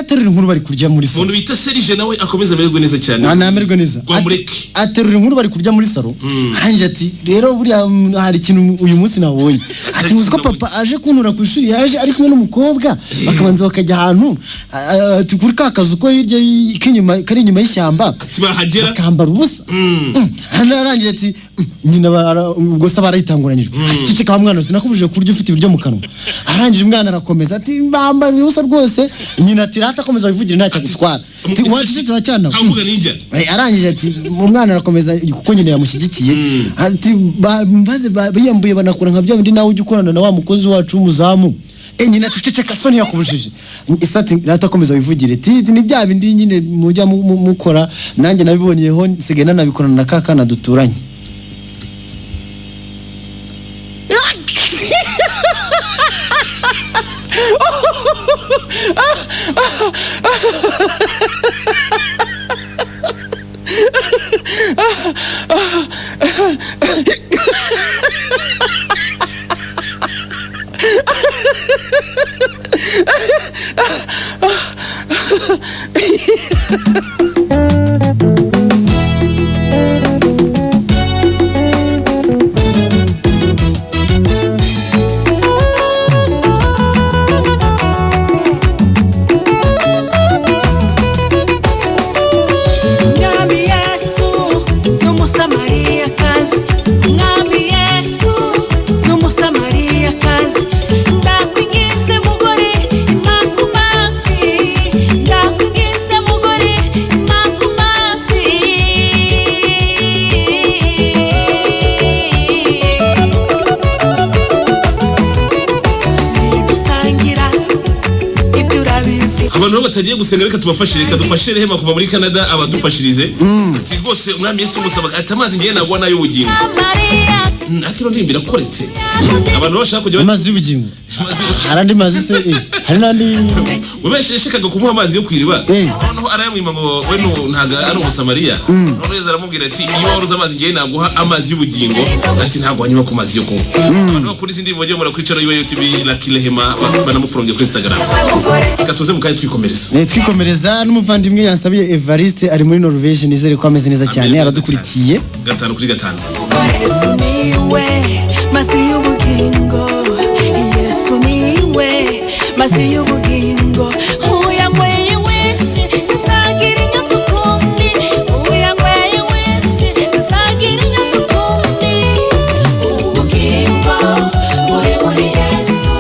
Aterura inkuru bari kurya muri salo. Umuntu bita Serije nawe akomeze amererwe neza cyane. Namerwe neza. Rwamureke. Aterura inkuru bari kurya muri salo, arangije ati: "Rero buriya hari ikintu uyu munsi nabonye." Ati: "Muzi ko papa aje kuntura ku ishuri, yaje ari kumwe n'umukobwa, bakabanza bakajya ahantu ati kuri ka kazu ko hirya k'inyuma kari inyuma y'ishyamba." Ati bahagera bakambara ubusa. Hano arangije ati nyina ubwo se barayitanguranyijwe. Ati: "Ceceka wa mwana, sinakubujije kurya ufite ibiryo mu kanwa." Arangije umwana arakomeza ati: "Bambara ubusa rwose." Nyina ati: "Rata, akomeza wivugire, ntacyo agutwara." Ati: "Wacecetse wa cyana we." Avuga ninjya. Arangije ati umwana arakomeza kuko nyina yamushyigikiye, ati maze biyambuye banakora nka bya bindi nawe ujya ukorana na wa mukozi wacu w'umuzamu. Nyina ati: "Ceceka, so ntiyakubujije." Isa ati: "Rata, akomeza wivugire." Ati: "Ni bya bindi nyine mujya mukora, nanjye nabibonyeho, nsigaye nanabikorana na ka kana duturanye." Umwami Yesu ni Umusamariyakazi, Umwami Yesu ni Umusamariyakazi. Ndakwinginze mugore, impa ku mazi, ndakwinginze mugore, impa ku mazi. Ntidusangira ibyo urabizi. Abantu rero batagiye gusenga, reka tubafashe, reka dufashe Rehema kuva muri Canada abadufashirize. Ati rwose Umwami Yesu musaba, ati amazi ngiye nagwa n'ay'ubugingo. Mariya. Ariko ino ndirimbo irakoretse, abantu bashaka kujya Amazi y'ubugingo, hari andi mazi se? Hari n'andi. We benshi yashakaga kumuha amazi yo ku iriba. Noneho arayamwima ngo we ntabwo ari Umusamariya. Noneho Yesu aramubwira ati: "Iyo wari uzi amazi ngiye naguha, amazi y'ubugingo," ati "ntabwo wanyuma ku mazi yo kunywa." Abantu bakunda izi ndirimbo bajye mura kuri channel yiwe YouTube Lucky Rehema, banamufollowinge kuri Instagram. Reka tuze mu kanya twikomereza. Twikomereza n'umuvandimwe yansabiye Evariste, ari muri Norvege, nizere ko ameze neza cyane. Ameze neza. Aradukurikiye. Cyane. Gatanu kuri gatanu. Yesu niwe mazi y'ubugingo, Yesu niwe mazi y'ubugingo. Uyanyweye wese ntazagira inyota ukundi, uyanyweye wese ntazagira inyota ukundi. Ubugingo buri muri Yesu,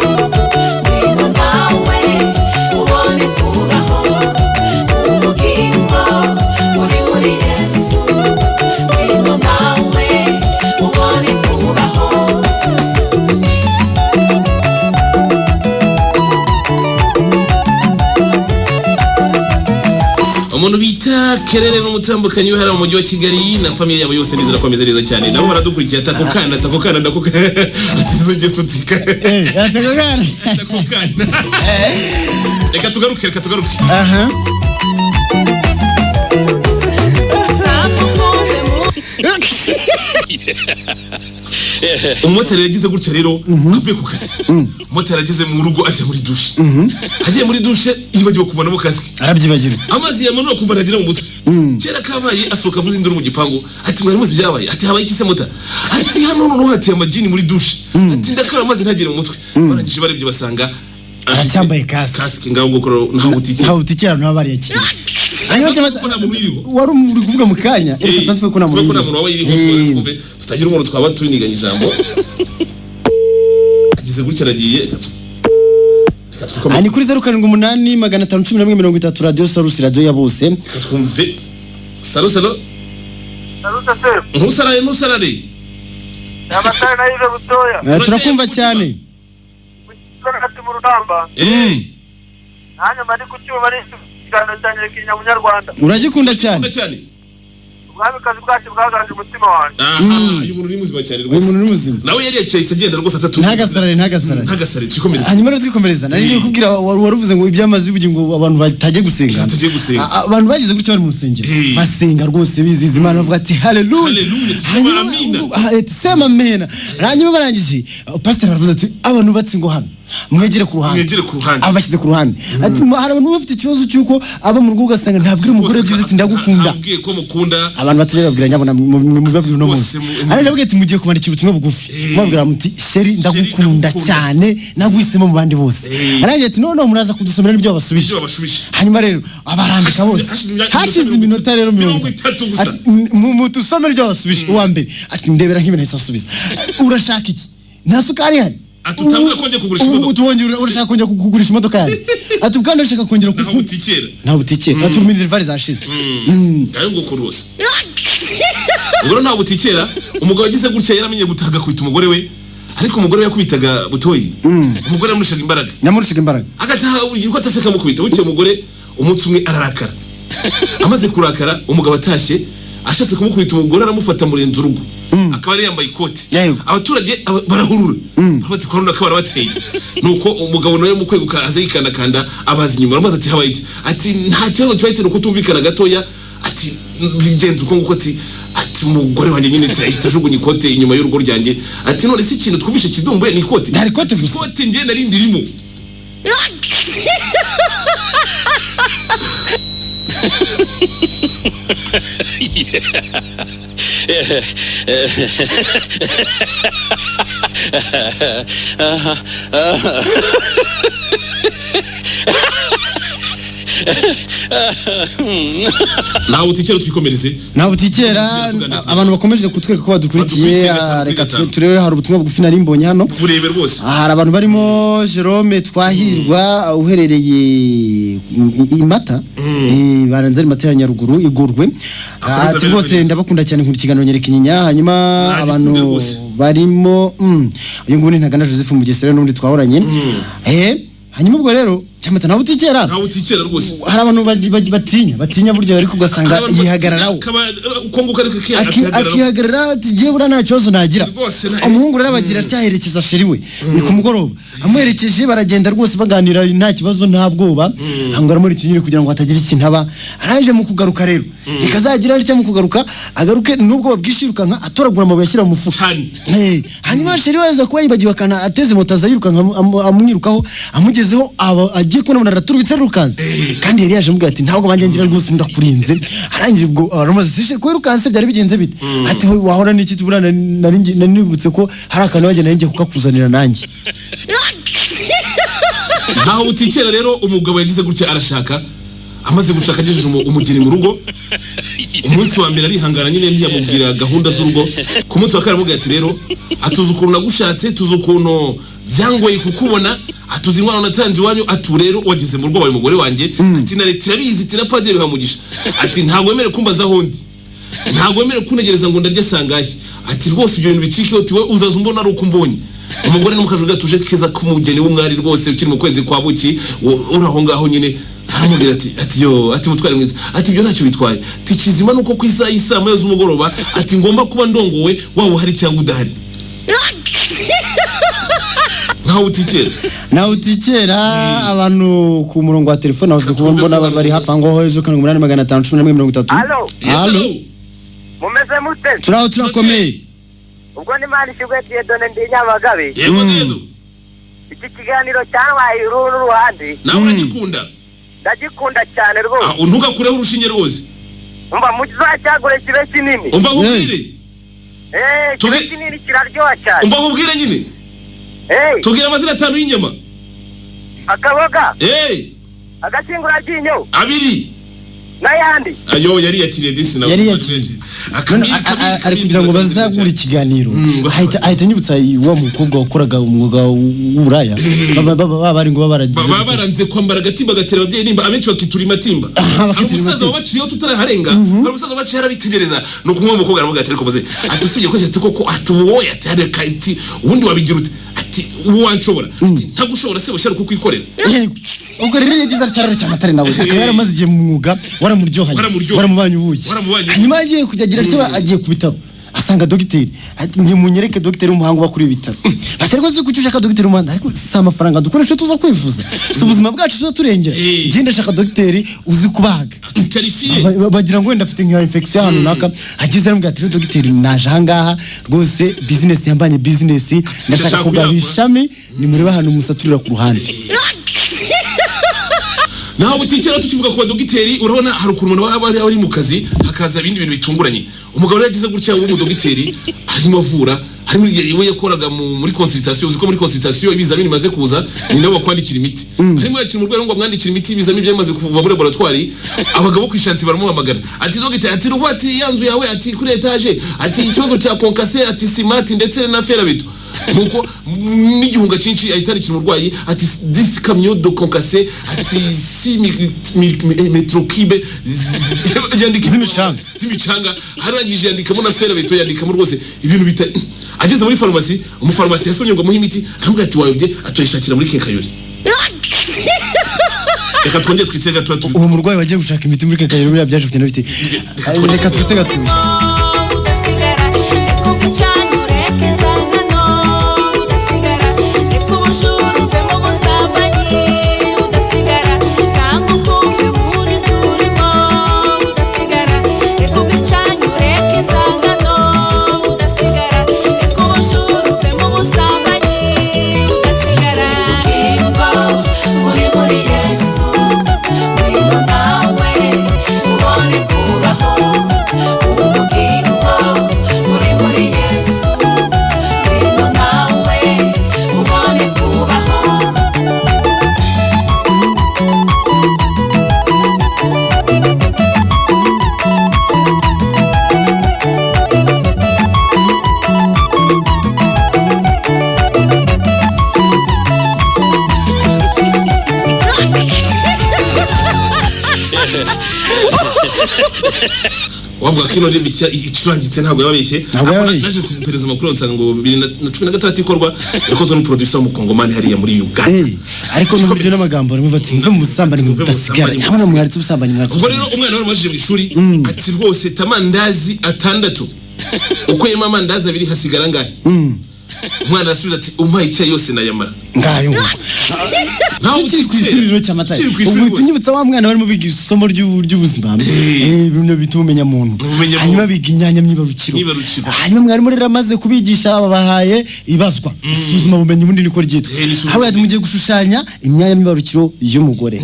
ngwino nawe ubone kubaho. Ubugingo buri muri Yesu, ngwino nawe ubone kubaho. Umuntu bita Kerere n'umutambukanyi we hariya mu mujyi wa Kigali na famille yabo yose, nizera ko ameze neza cyane, nabo baradukurikiye. Atako kana, atako kana, ndako ati izo ngeso tika. Atako kana. Atako kana. Reka tugaruke, reka tugaruke. Aha. Namukunze mu Umumotari yagize gutya rero, avuye ku kazi, umumotari ageze mu rugo ajya muri douche, agiye muri douche yibagiwe kuvanamo kasike. Arabyibagirwa. Amazi yamanura kumva ntagera mu mutwe. Kera kabaye asohoka avuza induru mu gipangu, ati: "Mwari muzi ibyabaye?" Ati: "Habaye iki se muta?" Ati: "Hano noneho hateye amagini muri douche." Ati: "Ndakara amazi ntagere mu mutwe." Barangije barebye basanga Aracyambaye kasike. Kasike. Ngaho ngo koro ntaho butike. Ntawe utikira, nta bariyakiriye. Hanyuma Ko nta muntu uyiriho. Wari uri kuvuga mu kanya, reka tantwe ko nta muntu Twe ko nta muntu waba yiriho. Twumve tutagira umuntu twaba turiniganya ijambo. Agize gutya aragiye, reka Aha twikomeze. ni kuri 07851130, Radiyo Salusi, radiyo ya bose. Reka twumve. Salo, salo. Saluta se. Ntusarare, ntusarare. Amatara nayize butoya. Turakumva cyane. Ati mu rugamba. Nanjye mba ndi ku cyuma, ari ikiganiro cyanjye kinya Munyarwanda. Uragikunda cyane. Ukunda cyane. Ubwamikazi bwacu bwaganje umutima wanjye. Aha, uyu muntu ni muzima cyane Uyu rwose. muntu ni muzima. Nawe yari yakeye agenda rwose atatu. Ntagasarare, ntagasarare. Ntagasarare, twikomereze. Hanyuma rero twikomereza, nari ngiye kubwira, wari uvuze ngo iby'amazi y'ubugingo abantu batagiye gusenga. Batagiye gusenga. Abantu bagize gutya bari mu rusengero, basenga rwose biziza Imana, bavuga ati haleluya. Haleluya, sema amina. Sema amena. Hanyuma barangije, pasiteri aravuze ati abantu bubatse ingo hano mwegere ku ruhande. Mwegere ku ruhande. Abashyize ku ruhande, ati hari abantu bafite ikibazo cy'uko aba mu rugo ugasanga ntabwira umugore byibuze ati ndagukunda. Ntabwiye ko mukunda. Abantu batajya babwira nyabona mubabwira uno Bose munsi. Ariko ndavuga ati mugiye kubandikira ubutumwa bugufi mubabwira muti chéri, ndagukunda ndagukunda cyane, naguhisemo mu bandi bose. Arangije ati noneho muraza kudusomera n'ibyo babasubije. Ibyo babashubije. Hanyuma rero abarandika bose. Hashize Hashize iminota rero 30 gusa. Ati, mutusomere ibyo babasubije. Uwa mbere ati ndebera nk'ibintu ahise asubiza, urashaka iki, nta sukari ihari. Ati, utambwira ko ngiye kugurisha imodoka. Ubu urashaka kongera kugurisha imodoka yanjye, ati kandi urashaka kongera Ntaho butikera. Ntaho butikera, ati minerval zashize. Ngayo nguko rwose. Ubwo rero ntabwo butikera. Umugabo yagize gutya, yaramenye gutaha, akubita umugore we, ariko umugore we yakubitaga butoyi, umugore yamurushaga imbaraga. Nyamurushaga imbaraga. Agataha buri gihe uko atashye akamukubita. Bukeye umugore umunsi umwe ararakara. Amaze kurakara, umugabo atashye ashatse kumukubita, umugore aramufata amurenza urugo, akaba yari yambaye ikoti. Abaturage barahurura, baravuga ko runaka barabateye. Nuko umugabo nawe mu kweguka aza yikandakanda, abaza inyuma, aramubaza ati habaye iki? Ati nta kibazo kibaye, ni ukutumvikana gatoya. Ati bigenze uko nguko. Ati umugore wanjye nyine ahita ajugunya ikote inyuma y'urugo ryanjye. Ati none se ikintu twumvishe kidumbuye ni ikote? Nta ikote gusa. Ikote njye nari ndirimo. Ntawe utikera, twikomereze. Ntabwo utikera. Tuganirize. Abantu bakomeje kutwereka ko badukurikiye. Badukurikiye gatanu kuri Reka gatanu. turebe, hari ubutumwa bugufi nari mbonye hano. Burebe rwose. Hari abantu barimo Jerome Twahirwa uherereye i Mata, barenze ari Mata ya Nyaruguru igurwe. Akomeza Ati amererwe rwose neza. ndabakunda cyane, nkunda ikiganiro nyereka inyinya. Hanyuma Nanjye abantu nkunde rwose. barimo uyu nguyu ni Ntaganda Joseph Mugesera n'undi twahoranye. Hanyuma ubwo rero cyamata ntabwo utikera. Ntawe utikera rwose. Hari abantu batinya burya, ariko ugasanga Abantu yihagararaho. Uko nguko ariko akihagararaho. Akihagarara ati ngewe buriya nta kibazo nagira. Rwose Umuhungu rero abagira atyaherekeza chéri we, ni ku mugoroba amuherekeje, baragenda rwose baganira nta kibazo, nta bwoba, ngo aramuherekeje nyine kugira ngo hatagira ikintu aba. Arangije mu kugaruka rero, reka azagira atya mu kugaruka agaruke n'ubwoba bwinshi, yirukanka atoragura amabuye ashyira mu mufuka. Cyane. Hanyuma chéri we aza kuba yibagiwe akana, ateze moto aza yirukanka amwirukaho, amugezeho aba agiye kubona umuntu araturubitse arirukanse, kandi yari yaje amubwira ati ntabwo banjye ngira rwose ndakurinze. Arangije ubwo aramubaza ati chéri, ko wirukanse byari bigenze bite? Ati wahora n'iki, buriya nari nibutse ko hari akantu wagenda nari ngiye kukakuzanira nanjye. Ntawe utikera rero. Umugabo yagize gutya arashaka. Amaze gushaka, agejeje umugeni mu rugo, umunsi wa mbere arihangana nyine ntiyamubwira gahunda z'urugo. Ku munsi wa kabiri aramubwira ati rero atuzi ukuntu nagushatse, tuzi ukuntu byangoye kukubona, atuzi inkwano natanze iwanyu, ati ubu rero wageze mu rugo wawe umugore wanjye, ati na leta irabizi, ati na padiri bihamugisha, ati ntabwo wemerewe kumbaza aho ndi, ntabwo wemerewe kuntegereza ngo ndarye sangahe, ati rwose ibyo bintu bicikeho, uti we uzaza umbona ari uko umbonye. Umugore n'umukajwi gatuje keza k'umugeni w'umwari rwose ukiri mu kwezi kwa buki, uri aho ngaho nyine, aramubwira ati yo, ati mutware mwiza, ati ibyo ntacyo bitwaye, ati kizima nuko ku isaha y'isaa moya z'umugoroba, ati ngomba kuba ndongowe, waba uhari cyangwa udahari. Ntawe utikera. Nawe utikera. Abantu ku murongo wa telefone aho kuba mbona bari hafi aho ngaho, 078 511 30. Allo? Yes, Allo? hello. Mumeze mute? Turaho, turakomeye. Ubwo ni Imana ishimwe, Dieudonne, ndi Nyamagabe. Yego Dedo. Iki kiganiro cyabaye uruhu n'uruhande. Nawe uragikunda? Ndagikunda cyane rwose. Ah, ntugakureho urushinge rwose. Umva, muzacyagure kibe kinini. Umva nkubwire. Kibe kinini, kiraryoha cyane. Umva nkubwire nyine. Tubwire amazina atanu y'inyama. Akaboga. Agashyinguraryinyo. Abiri. N'ayandi. Ayo yari yakiriye disi nawe. Yari yakiriye. Akamiri, None kabiri, ari kabiri, kugira ngo kabiri, bazagure ikiganiro. Ahita Ahita anyibutsa wa mukobwa wakoraga umwuga w'uburaya, baba bari ngo baba baragize baba gute? Baranze kwambara agatimba gatera ababyeyi nimba, abenshi bakitura imatimba. Aha, Hari bakitura umusaza imatimba. wabaciyeho tutaraharenga, hari umusaza wabaciyeho arabitegereza, ni ukumwe umukobwa aravuga ati ariko muze, ati usibye ko ati koko, ati wowe, ati reka, ati ubundi wabigira ute? Ati Ati uwanshobora, ati ntagushobora se bushya kukwikorera. Yego. Ubwo rero yagize atya rero Cyamatare nawe akaba yaramaze igihe mu mwuga waramuryohanye, Waramuryohanye. waramubanye ubuki. Waramubanye. Hanyuma agiye kujya agira atya, agiye ku bitaro asanga dogiteri, ati nge munyereke dogiteri w'umuhanga uba kuri ibi bitaro. Bati ariko si kuki ushaka dogiteri w'umuhanga? Ariko si amafaranga dukoresha tuza kwivuza, si ubuzima bwacu tuza turengera? Njye ndashaka dogiteri uzi kubaga. Ati qualifié. Bagira ngo wenda afite nka infection ahantu runaka. Ageze aramubwira ati: "Rero dogiteri, naje ahangaha rwose, business yambanye business, ndashaka Ndashaka kugaba kuyagura." ishami, nimurebe ahantu musaturira ku ruhande. Naho butikera tukivuga ku badogiteri, urabona hari ukuntu umuntu aba ari mu kazi hakaza ibindi bintu bitunguranye. Umugabo rero yagize gutya w'umudogiteri, arimo avura, harimo we yakoraga muri consultation. Uzi ko muri consultation ibizamini bimaze kuza ni nabo bakwandikira imiti. Harimo yakira umurwayi ngo amwandikire imiti, ibizamini byamaze kuva muri laboratoire. Abagabo ku ishansi baramuhamagara, ati: "Dogiteri," ati, "ruva," ati, "ya nzu yawe," ati, "kuri étage," ati, "ikibazo cya concassé," ati, "sima," ati, "ndetse na fer à béton." Nuko n'igihunga cyinshi ahita yandikira umurwayi, ati 10 camion de concassé, ati 6 mètres cubes, yandika Z'imicanga. z'imicanga. Arangije yandikamo na fer à béton, yandikamo rwose ibintu bita. Ageze muri farumasi, umufarumasi yasomye ngo amuhe imiti, aramubwira ati: "Wayobye," atoyishakira muri quincaillerie. Reka twongere twitse gato Uwo murwayi wagiye gushaka imiti muri quincaillerie, buriya byaje kugenda bite? Reka twitse gato. Udasigara, reka ubwicanyi, ureke inzangano, udasigara, reka ubujura, uve mu busambanyi, udasigara, kanguka uve muri byo urimo, udasigara, reka ubwicanyi, ureke inzangano, udasigara, reka ubujura, uve mu busambanyi, udasigara. Ubugingo buri muri Yesu, ngwino nawe ubone kubaho. Ubugingo buri muri Yesu, ngwino nawe ubone kubaho. Wavuga ko ino ndirimbo icurangitse ntabwo yababeshye. Ntabwo Ariko yababeshye. Naje kupereza amakuru nsanga ngo 2016 ikorwa, yakozwe n'umuproducer w'umukongomani hariya muri Uganda. Ariko n'uburyo n'amagambo barimo bati: "Muve mu busambanyi, Muve mu mudasigara." busambanyi. Nyabona mwaritse ubusambanyi, mwaritse. Ubwo rero umwana wari mu ishuri, ati rwose tamandazi atandatu ukuyemo amandazi abiri hasigara angahe? Umwana arasubiza ati: "Umpaye icyayi yose nayamara." Ngayo ngo. Naho Tukiri ku ishuri rero Cyamatare, Tukiri ku ishuri ubwo rwose. tunyibutsa wa mwana barimo biga isomo ry'ubuzima, bimwe bita ubumenyamuntu. Ubumenyamuntu. Hanyuma biga imyanya myibarukiro. Myibarukiro. Hanyuma mwarimu rero amaze kubigisha babahaye ibazwa, isuzuma bumenyi, ubundi niko ryitwa. Ni isuzuma. Haba mugiye gushushanya imyanya myibarukiro y'umugore.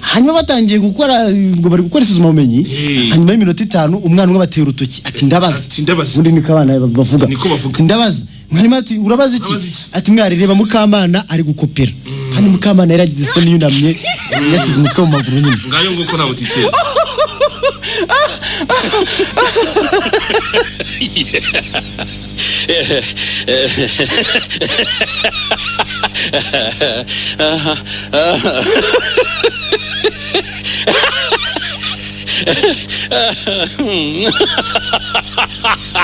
Hanyuma batangiye gukora, ngo bari gukora isuzuma bumenyi. Hanyuma y'iminota 5 umwana umwe abatera urutoki ati: "Ndabaza." Ati: "Ndabaza." Ubundi niko abana bavuga. Niko bavuga. Ati: "Ndabaza." Mwarimu ati: "Urabaza iki?" "Urabaza iki?" Ati: "Mwari reba Mukamana ari gukopera." Kandi Mukamana yaragize isoni, yunamye yashyize umutwe mu maguru nyine. Ngayo nguko, ntabwo utikera.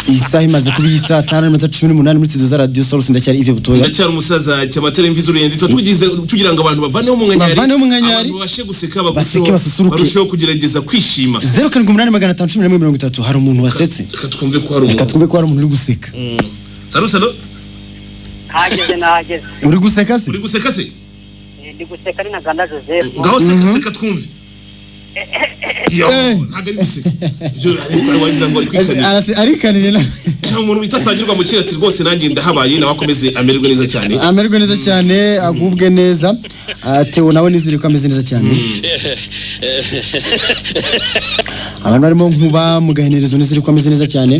Iyi saha imaze kuba iyi saa 5:18 muri studio za Radiyo Salus. Ndacyari Yves Butoya. Ndacyari umusaza Cyamatare Imvi z'Uruyenzi. Tuba tugize tugira ngo abantu bavaneho umunkanyari. Bavaneho umunkanyari. Abantu babashe guseka, Baseke, basusuruke. Barusheho kugerageza kwishima. 07851130, hari umuntu wasetse. Reka twumve ko hari Reka umuntu. twumve ko hari umuntu uri guseka. Salut, salut. Hageze, nahageze. Uri guseka se? Uri guseka se? Ndi guseka, ni Ntaganda Joseph. Ngaho seka, seka twumve. Yo, ntabwo ari guseka ibyo, ariko wagira ngo ari kwikanira. Arikanire na Umuntu bita Sangirwa Mukira ati: "Rwose nanjye ndahabaye." Nawe akomeze amererwe neza cyane. Amerwe neza cyane, agubwe neza. Theo nawe nizere ko ameze neza cyane. Abantu barimo Nkuba mu Gahenerezo, nizere ko ameze neza cyane.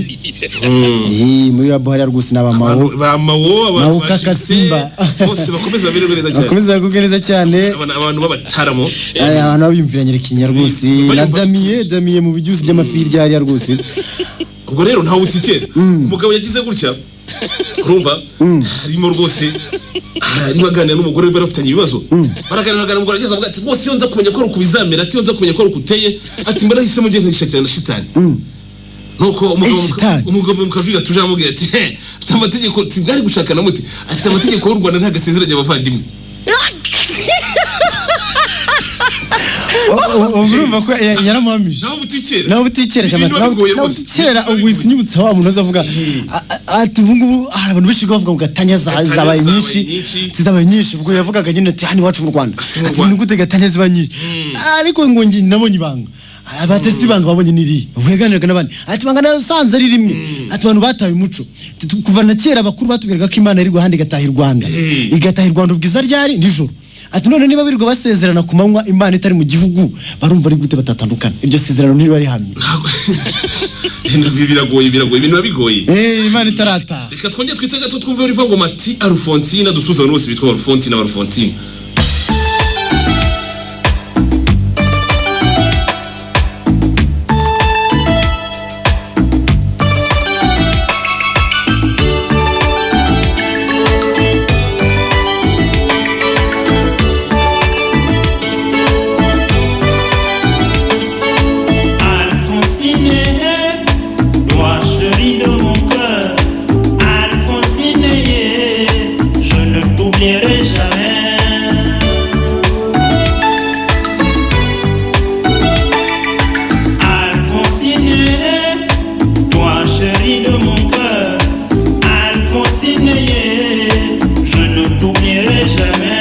Muri rabo hariya rwose ni abamawo. Abantu ba Mawo, abantu Mawo ba kaka Shise, Simba. bose bakomeze bamererwe neza cyane. Bakomeze bagubwe neza cyane. Abantu b'abataramo. Abantu babiyumvira Nyirikinya rwose na Bayumva. Damiye, Damiye mu bijuzi by'amafi hirya hariya rwose. Ubwo rero ntawe utikera. Umugabo yagize gutya, urumva harimo rwose, harimo aganira n'umugore we, bari bafitanye ibibazo, baraganira baraganira, umugore ageze avuga ati: "Rwose iyo nza kumenya ko ari uku bizamera," ati, "iyo nza kumenya ko ari uku uteye," ati, "mba nahisemo ngiye nkishakira na shitani." Nuko umugabo Eh, shitani. Umugabo mu kajwi gatuje aramubwira ati: "He, ati amategeko ati gushakana muti, ati amategeko y'u Rwanda ntabwo asezeranya abavandimwe." Ubwo urumva ko yaramuhamije. Nawe butikera. Nawe utikereje Ibintu amata biba bigoye nawe rwose. utikera. Ubwo uhise unyibutsa wa muntu azavuga ati ubu ngubu hari abantu benshi bavuga ngo gatanya Gatanya zabaye zabaye nyinshi. nyinshi. Ati zabaye nyinshi. Ubwo yavugaga nyine ati hano iwacu mu Rwanda, mu ati Rwanda. ni gute gatanya ziba nyinshi? Ariko ngo njye nabonye ibanga. Abatesi ibanga babonye n'iriya. Ubwo yaganiraga n'abandi, ati ibanga nasanze ari rimwe, ati abantu bataye umuco. Ati, kuva na kera abakuru batubwiraga ko Imana iri guhanda igataha i Rwanda, igataha i Rwanda ubwiza ryari nijoro. Ati none niba birirwa basezerana ku manywa, Imana itari mu gihugu, barumva ari gute batatandukana? Iryo sezerano ntiriba rihamye. Ntabwo biragoye, biragoye, ibintu biba bigoye. Eh, Imana itarataha. Reka twongere twitse gato, twumve rivuga ngo mati Alphonsine. Dusuhuza abantu bose bitwa Alphonsine, Alphonsine. Alphonsine, toi chérie de mon cœur, Alphonsine, je ne t'oublierai jamais. Alphonsine, toi chérie de mon cœur, Alphonsine, je ne t'oublierai jamais.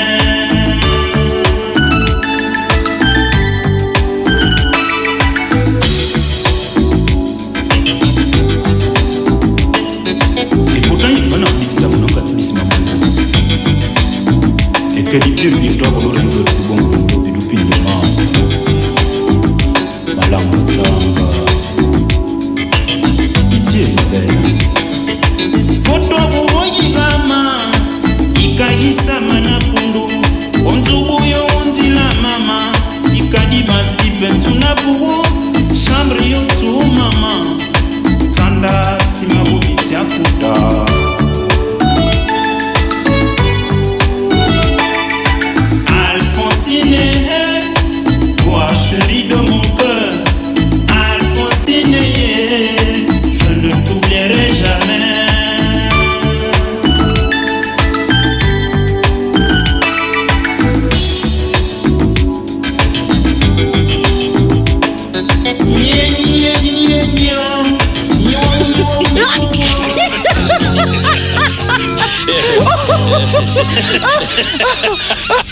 Et pourtant, il m'a dit que vous n'avez pas Et que l'idée de toi, pour le bon, le pile de Pitié, ma belle. Foto kuvoyikama ikayisama na pundu onzubu yo unzila mama ikadi bazipenzu na buku chambre yo tsu mama tsanda tsima bobitsi akuta. Alphonsine, toi chérie de mon cœur, Alphonsine, je ne t'oublierai jamais.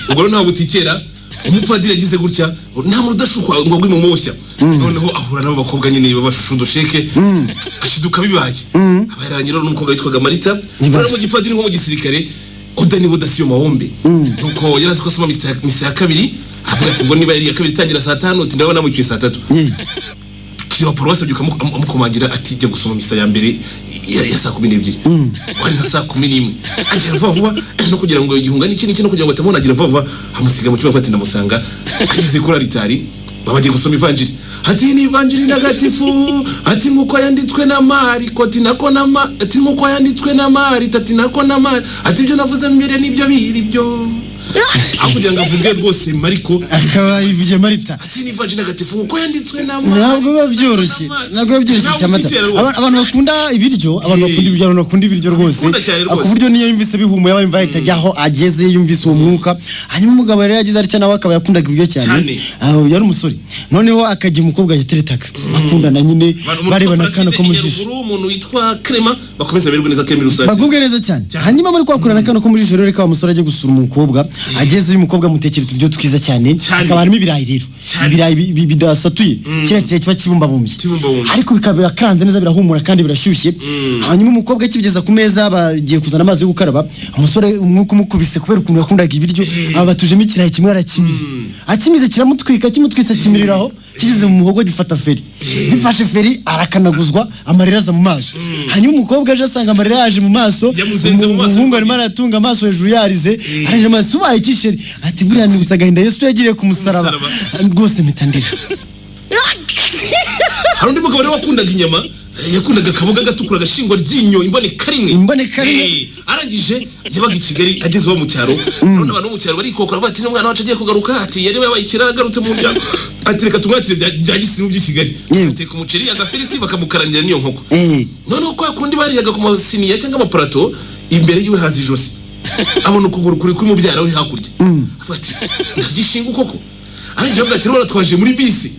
Ubwo rero ntabwo utikera. Umupadiri yagize gutya, nta muntu udashukwa ngo agwe mu moshya. Noneho ahura n'abo bakobwa nyine babashusha udusheke, ashiduka bibaye. Aba yarangira n'umukobwa witwaga Marita. Rero mu gipadiri nko mu gisirikare, oda ni oda, siyo mahombe. Nuko yari azi ko asoma misa ya kabiri, avuga ati ngo niba yari iya kabiri itangira saa 5, ati ndabona namwishyuye saa 3. Kiriya wa paruwasi abyuka amukomangira ati: "Jya gusoma misa ya mbere ya saa 12." Wari nka saa 11. Agira vuba vuba no kugira ngo igihunga n'iki n'iki, no kugira ngo atamubona, agira vuba vuba amusiga mu cyumba, afata ndamusanga. Ageze kuri aritari, baba bagiye gusoma ivanjiri. Ati: "Ni ivanjiri ntagatifu," ati, "nk'uko yanditswe na Mariko," ati nako na ma, ati "nk'uko yanditswe na Marita," ati nako na Mari, ati "ibyo navuze mbere nibyo biri byo." Aho kugira ngo avuge rwose Mariko, akaba yivugiye Marita. Ati: "Ni ivanjiri ntagatifu nk'uko yanditswe na Mariko." Ntabwo biba byoroshye, ntabwo biba byoroshye cyane. Abantu bakunda ibiryo, abantu bakunda ibiryo, abantu bakunda ibiryo rwose. Bakunda cyane rwose. Ku buryo niyo yumvise bihumuye aba yumva ahita ajya aho ageze yumvise uwo mwuka. Hanyuma umugabo rero yagize atya, nawe akaba yakundaga ibiryo cyane. Cyane. Ah, yari umusore, noneho akajya umukobwa yateretaga bakundana nyine, barebana akana ko mu jisho. Nyaruguru, umuntu witwa Clement, bakomeza bamererwe neza, Clement rusange. Bagubwe neza cyane. Hanyuma muri kwakurana akana ko muri jisho rero, reka wa musore ajye gusura umukobwa. Agezeyo, umukobwa amutekera uturyo twiza cyane. Cyane. Hakaba harimo ibirayi rero. Cyane. Ibirayi bidasatuye, kiriya kirayi kiba kibumbabumbye, Kibumbabumbye. ariko bikaba birakaranze neza, birahumura kandi birashyushye. Hanyuma umukobwa akibigeza ku meza, bagiye kuzana amazi yo gukaraba, umusore umwuka umukubise kubera ukuntu yakundaga ibiryo, aba batujemo ikirayi kimwe, arakimiza. Akimize kiramutwika, kimutwitse kimiriraho, kigeze mu muhogo gifata feri. Gifashe feri arakanaguzwa, amarira aza mu maso. Hanyuma umukobwa aje asanga amarira yaje mu maso. Yamuzenze mu maso. Umuhungu arimo aratunga amaso hejuru yarize, ararira amaso. "Ubaye iki chéri?" Ati: "Buriya nibutse agahinda Yesu yagiriye ku musaraba, Musaraba. rwose mpita ndira." Hari undi mugabo rero wakundaga inyama. Yakundaga akaboga gatukura gashingwa ryinyo, imboneka rimwe. Imboneka rimwe. Arangije yabaga i Kigali, ageze iwabo mu cyaro. None abantu bo mu cyaro barikokora bati: "N'umwana wacu agiye kugaruka," ati "yari yabaye ikirara agarutse mu muryango," ati "reka tumwakire bya gisirimu by'i Kigali." Ateka umuceri, agafiriti, bakamukarangira n'iyo nkoko. Noneho kwa kundi bariyaga ku masiniya cyangwa amaparato, imbere yiwe haza ijosi, abona ukuguru kuri kuri mubyara we hakurya, avuga ati: "Ndaryishinga koko." Arangije avuga ati: "Rero twaje muri bisi,"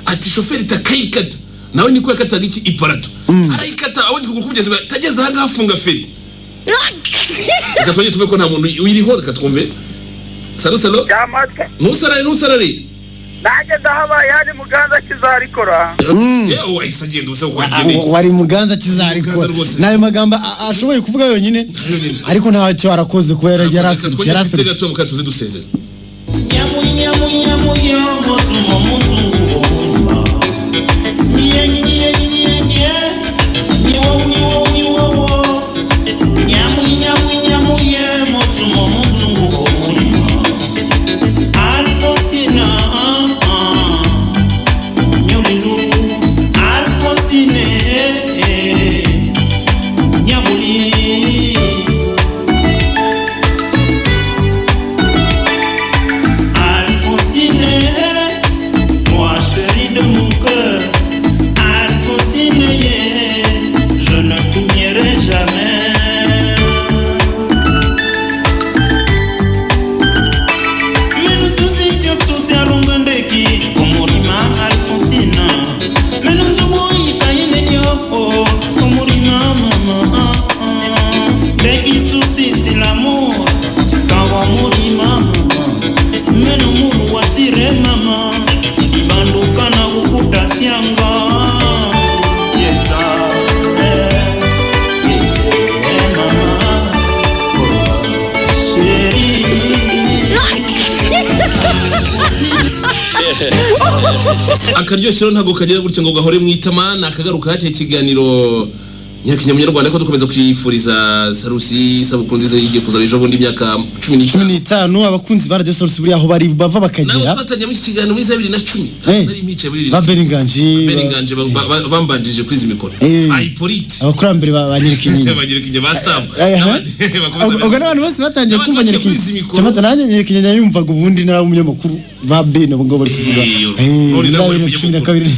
ati "shoferi takayikata." Nawe niko yakataga iki iparato, arayikata, abonye ukuguru kumugeze, tageze ahangaha afunga feri. Reka twongere tuve ko nta muntu uyiriho, reka twumve. Salo, salo. Cyamatwa. Ntusarare, ntusarare. Nanjye ndahabaye, hani Muganza kizarikora. Yewe, wahise agenda ubusa kuko wagendeye. Wari Muganza kizarikora. Muganza rwose. N'ayo magambo ashoboye kuvuga yonyine. Yonyine. Ariko ntacyo, arakoze kuba yaraserutse. Twongere Yaraserutse. gato muka tuze dusezera. Nyamu nyamu nyamu nyamu tsumo mutsungu omulima. Nye nye nye nye nyiwo nyiwo nyiwo wo. Nyamu nyamu nyamu ye mutsumo mutsungu omulima. Alfonsina ah ah. Nyolilu Alfonsine eh, eh. Nyamuli. Alphonsine, moi chérie de mon cœur, Alphonsine, yeah, je ne t'oublierai jamais. Menu susi tiotsutiarungandeki omurima Alphonsine, menu nzubuikainenyo omurima mama, ndeki susi ti l'amour tikawa murima mama, menu muru watire mama, ibanduka na kukuta sianga yeta eh, yete eh, mama oh, chérie. Akaryoshye rero ntabwo kagira gutya ngo gahore mu itama. Ni akagaruka hakiri ikiganiro Nyirakinyamanyarwanda, ko dukomeza kwifuriza Sarusi isabukuru nziza igiye kuzaba ejo bundi, imyaka cumi Cumi n'itanu. n'itanu. Abakunzi ba Radiyo Sarusi buriya aho bari bava Nawe bakagera. twatangiye muri iki kiganiro muri za 2010. Nari mpicaye muri bibiri Ba na cumi. Beringanji. Beringanje bambanjije kuri izi mikoro. Ayipolite. Abakurambere ba Nyirikinyinya. Bagira ba Samu. Ubwo n'abantu bose batangiye N'abantu kumva baciye kuri Nyirikinyinya. izi mikoro. Cyamata nanjye Nyirikinyinya yumvaga ubundi nari umunyamakuru, ba Ben abo ngabo bari kuvuga. None Muri nawe uri za 2012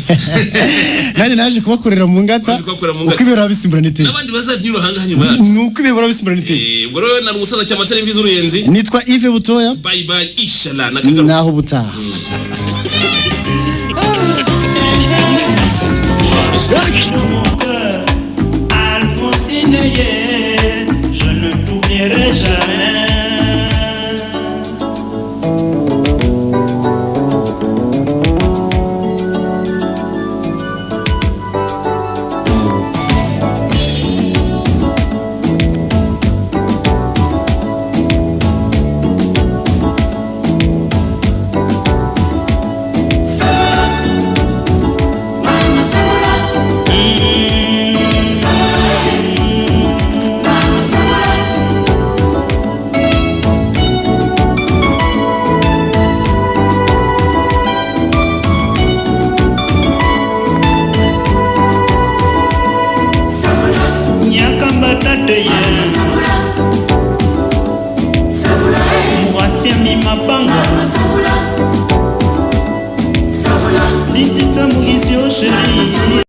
nanjye naje kubakorera mu ngata. Waje kubakorera mu ngata. Uko ibihora bisimburana iteka. N'abandi bazanyura ahangaha nyuma yacu. Ni uko ibihora bisimburana iteka. Ubwo rero nari umusaza Cyamatara Imvi z'Uruyenzi. Nitwa Yves Butoya. Bye bye, inshallah nakagaruka. Naho ubutaha. Mon cœur, Alphonsine, yeah, je ne t'oublierai jamais. Nyakamba tate ye Muratiami mapanga.